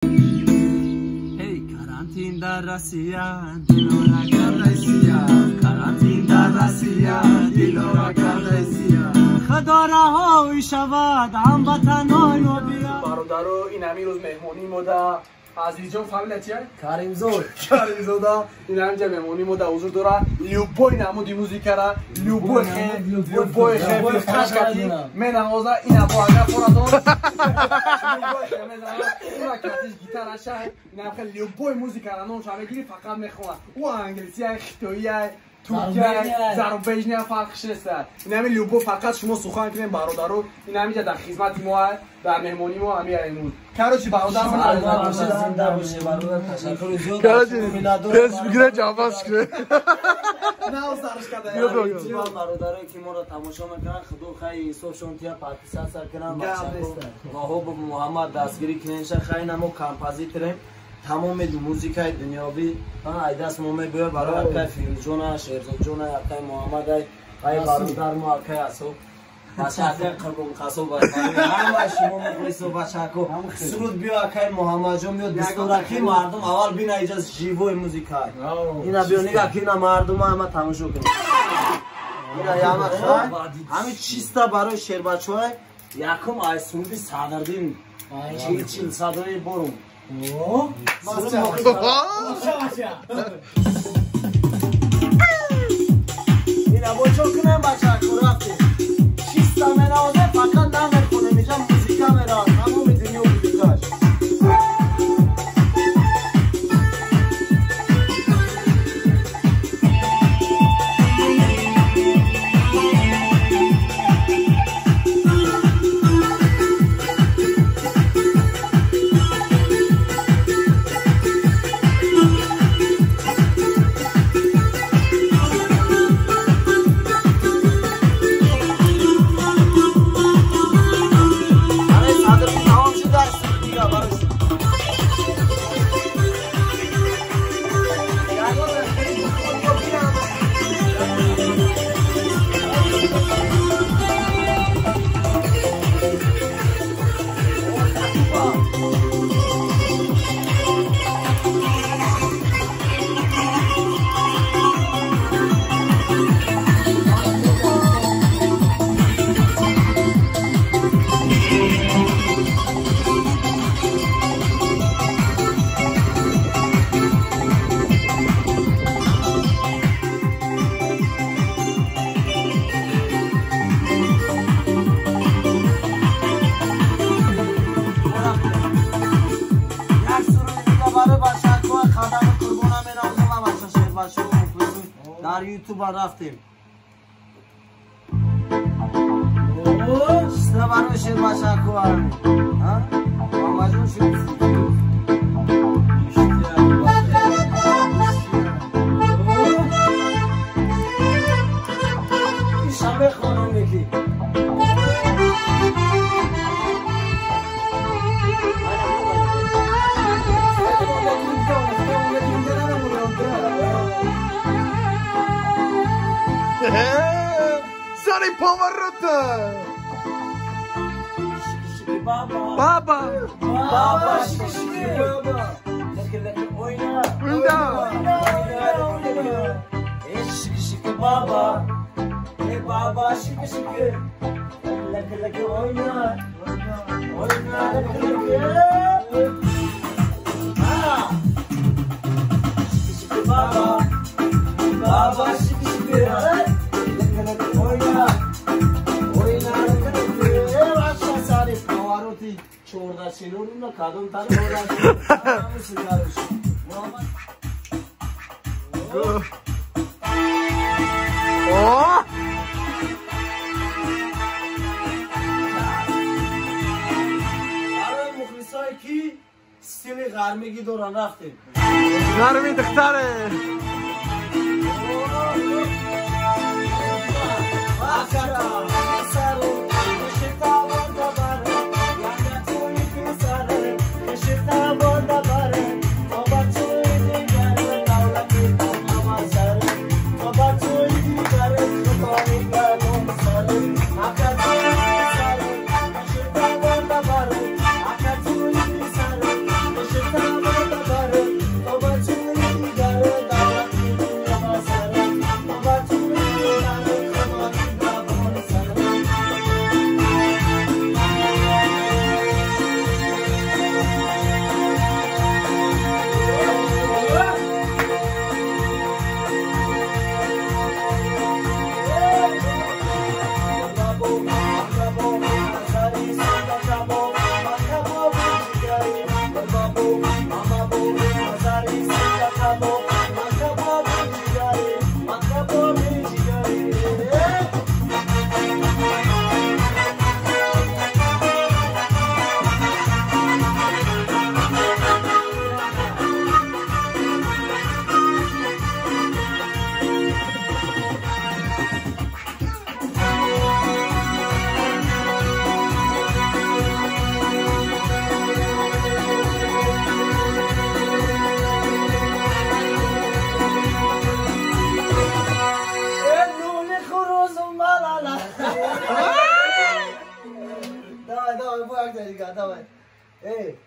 Эй, карантин дар Россия, дилора Россия, карантин дар Россия, дилора Россия. Худо раҳои шавад ҳамватанои мо бия. Бародаро, ин ҳамин рӯз меҳмонӣ мода Азизҷон, фамилия чия? Каримзод. Каримзода. Ин ҳаминҷа меҳмонӣ мода ҳузур дора. Любой намуди музикара, любой любой хешкати менавоза. Ин або агар форадон любой хе мезана, ура катиш гитараша, ин ҳам хел любой музикара номша мегири, фақат мехонад. Ӯ англисия, хитоия, туркия, зарубежния, фарқш нест. Ин ҳами любой, фақат шумо сухан кунем, бародаро, ин ҳаминҷа дар хизмати мо, дар меҳмонӣ мо ҳами имрӯз. Короче, бародар, зинда бошед, бародар, ташаккури зиёд. Короче, тез бигире, ҷавоб кунед. Нав сарш карда. Бародарое ки моро тамошо мекунанд, худо хай ҳисобшон тия, подписаться кунанд, бачако Муҳаммад дастгирӣ куненша. Хай намо композиторем, тамоми музикаи дунёвӣ ай даст мо мебиёд. Барои акай Фирӯзҷона, Шерзодҷона, акай Муҳаммадай, ай бародар мо, акай Асоб, бачаакай Қурбон Қасоб, ҳама шумо мухлисо, бачако. Суруд биё, акай Муҳаммадҷон, биё, дастораки мардум аввал бина, иҷа живой музика. Ина биё, нига ки ина мардума ҳама тамошо кунед. Ина яма хай ҳами чиста барои шербачаҳои якум ай суруди Садрдин чил садои борум. Ина бо чо кунем, бачако, рафтем. Чиста менавозе, фақат намехонем, иҷа музика меравад, тамоми дунё музикаш. Дар ютуба рафтем. Чиста барои шербачако ҳами. Мамаҷон, шуд. Иша мехонем неки. Сари поворота! Baba. Baba. Baba şiki şiki baba. Lekı lekı oyna. Oyna. Oyna. E şiki şiki baba. E baba şiki şiki. Lekı lekı oyna. Oyna lekı lekı. Ha. Şiki şiki baba. Baba şiki şiki. Lekı lekı oyna. Oyna lekı lekı. Павароти чордачилоруна кадом тари. Барои мухлисое ки стили ғармигӣ доранд, рафтем. Ғарми духтаре. Acha Давай, бо як дига, давай. Эй.